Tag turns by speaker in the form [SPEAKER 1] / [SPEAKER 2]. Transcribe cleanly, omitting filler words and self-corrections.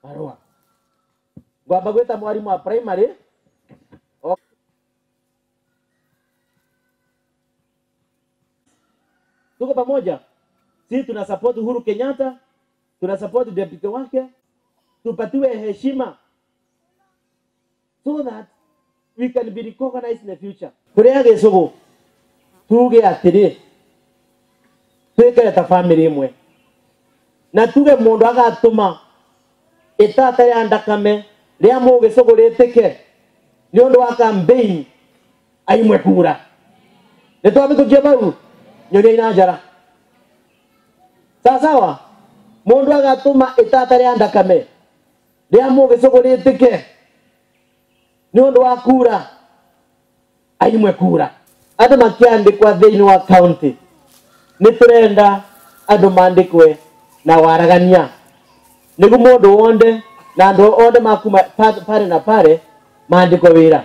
[SPEAKER 1] Barua ngwamba gwita mwarimu wa primary. Tuko pamoja. Sisi tuna support Uhuru Kenyatta, tuna support deputy wake, tupatiwe heshima so that we can be recognized in the future. Kuria gicugu tuge atiri twikare ta family imwe na tuge mundu agatuma itata ya ndakame ria mugicugu ritike ni undu wa campaign aimwe kura. Ni twabitukia bau nyonia ina njara. Sawa, mundu agatuma itata ria ndakame ria mugicugu ritike ni undu wa kura aimwe kura. Andu makiandikwa thiini wa county ni turenda andu mandikwe na waragania niguo mundu wonde na andu onde makuma pare na pare mandikwe wira.